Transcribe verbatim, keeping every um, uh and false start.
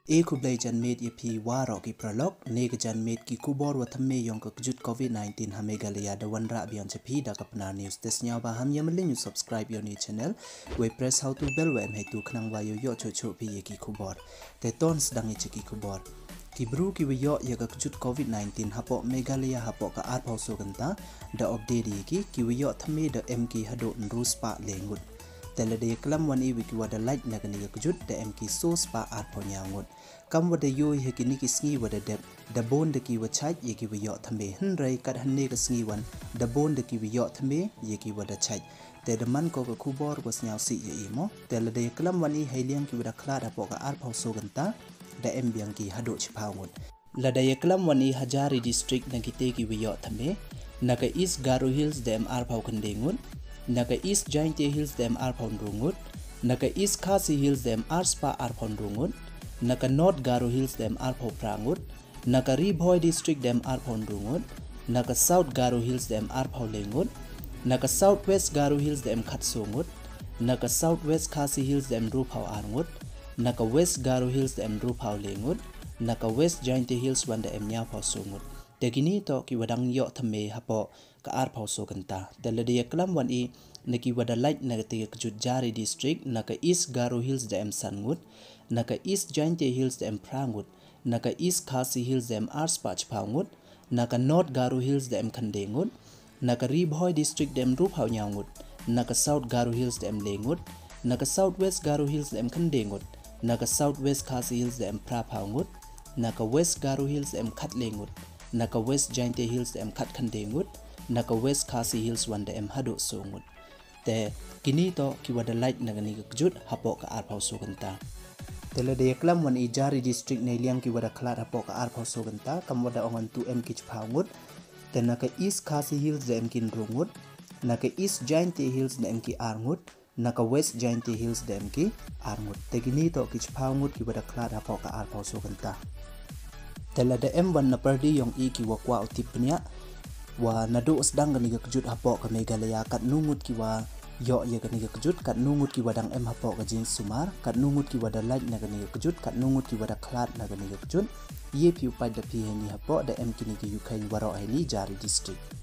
E khublei janmiet ya phi waroh ki paralok, ne ka janmiet ki khubor wa thymme yong ka kjut covid nineteen ha Meghalaya da wanrah biang cha phi da ka Pnar News. Te sngewbha ham ya malin u subscribe ya u ni channel, wei press ha u tu bell wa em heitu khnang wa yoh yoh choh choh phi ya ki khubor. Te ton sdang i cha ki khubor. Ki bru ki wa yoh ya ka kjut covid nineteen hapoh Meghalaya hapoh ka arphaw so kynta, da update ya ki, ki wa yoh thymme da em ki haduh ynru spah le ngut. Te lada ya klam wan i wi ki wa da lait na kani ka kjut da em ki so spah arphaw ynñiaw ngut. Kam wa da yoh ya kini ki sngi wa da dep, da bun da ki wa chait ya ki wa yoh thymme, hynrei kat hangne ka sngi wan da bun da ki wa yoh thymme ya ki wa da chait. Te da man ko ka khubor wa sngewsih ya i mo. Te lada ya klam wan i hei liang ki wa da khlad hapoh ka arphaw so kynta, da em biang ki haduh chiphaw ngut. Lada ya klam wan i ha jari district na ki te ki wa yoh thymme, na ka East Garo Hills da em arphaw khyndai ngut, na ka East Jaintia Hills da em arphaw ynru ngut, na ka East Khasi Hills da em ar spah arphaw ynru ngut, na ka North Garo Hills da em arphaw phra ngut, na ka Ri Bhoi District da em arphaw ynru ngut, na ka South Garo Hills da em arphaw le ngut, na ka South West Garo Hills da em khatso ngut, na ka South West Khasi Hills da em ynruphaw ar ngut, na ka West Garo Hills da em ynruphaw le ngut, na ka West Jaintia Hills wan da em ynñiawphaw so ngut. Te kini toh ki wa dang yoh thymme hapoh ka arphaw so kynta. Te lada ya klam wan i na ki wa da lait na ka te ka kjut jari district, na ka East Garo Hills da em san ngut, na ka East Jaintia Hills da em phra ngut, na ka East Khasi Hills da em ar spah chiphaw ngut, na ka North Garo Hills da em khyndai ngut, na ka Ri Bhoi District da em ynruphaw ynñiaw ngut, na ka South Garo Hills da em le ngut, na ka South West Garo Hills da em khyndai ngut, na ka South West Khasi Hills da em phraphaw ngut, na ka West Garo Hills da em khatle ngut, na ka West Jaintia Hills da em khatkhyndai ngut, na ka West Khasi Hills wan da em haduh so ngut. Te kini toh ki wa da lait na kani ka kjut hapoh ka arphaw so kynta. Te lada ya klam wan i jari district na i liang ki wa da khlad hapoh ka arphaw so kynta, kam wa da ong wan tu em ki chiphaw ngut. Te na ka East Khasi Hills da em ki ynru ngut, na ka East Jaintia Hills da em ki ar ngut, na ka West Jaintia Hills da em ki ar ngut. Te kini toh ki chiphaw ngut ki wa da khlad hapoh ka arphaw so kynta. Te lada em wan na pyrdi yong i ki wa kwah u tip bniah wa naduh sdang kani ka kjut hapoh ka Meghalaya, katnu ngut ki wa yoh ya kani ka kjut, katnu ngut ki wa dang em hapoh ka jingsumar, katnu ngut ki wa da lait na kani ka kjut, katnu ngut ki wa da khlad na kani ka kjut. Ye phi u pait da phi heini hapoh, da em kini ki yukheiñ waroh heini jari district.